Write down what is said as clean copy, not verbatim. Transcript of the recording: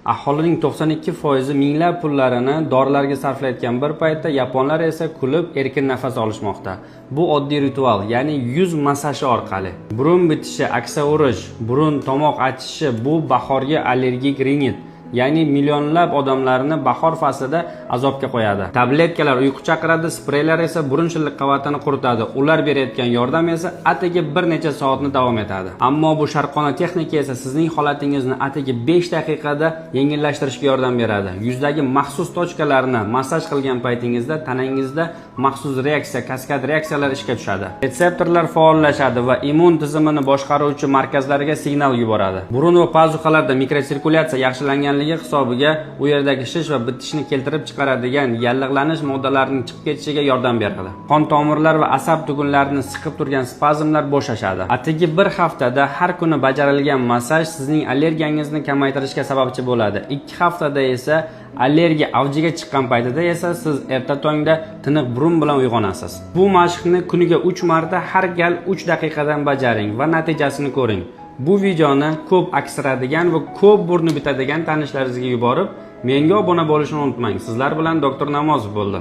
Aholining 92% minglab pullarini dorilarga sarflayotgan bir paytda yaponlar esa kulib, erkin nafas olishmoqda. Bu oddiy ritual, ya'ni yuz massaji orqali. Burun bitishi, aksa urish, burun, tomoq achishi – bu bahorgi allergik rinit, ya'ni millionlab odamlarni bahor faslida azobga qo'yadi. Tabletkalar uyqu chaqiradi, spreylar esa burun shilliq qavatini quritadi. Ular berayotgan yordam esa atigi bir necha soatni davom etadi. Ammo bu sharqona texnika esa sizning holatingizni atigi 5 daqiqada yengillashtirishga yordam beradi. Yuzdagi maxsus точка larni massaj qilgan paytingizda tanangizda maxsus reaksiya, kaskad reaksiyalar ishga tushadi. Retseptorlar faollashadi va immun tizimini boshqaruvchi markazlarga signal yuboradi. Burun va пазуха larda mikrosirkulyatsiya yaxshilanganligi hisobiga u yerdagi shish va bitishni keltirib chiqaradigan yallig'lanish moddalarining chiqib ketishiga yordam beradi. Qon tomirlar va asab tugunlarini siqib turgan spazmlar bo'shashadi. Atigi bir haftada har kuni bajarilgan massaj sizning allergiyangizni kamaytirishga sababchi bo'ladi. 2 haftada esa, allergiya avjiga chiqqan paytida esa siz erta tongda tiniq burun bilan uyg'onasiz. Bu mashqni kuniga 3 marta, har gal 3 daqiqadan bajaring va natijasini ko'ring. Bu videoni ko'p aksiradigan va ko'p burni bitadigan tanishlaringizga yuborib, menga obuna bo'lishni unutmang. Sizlar bilan doktor Namozov bo'ldi.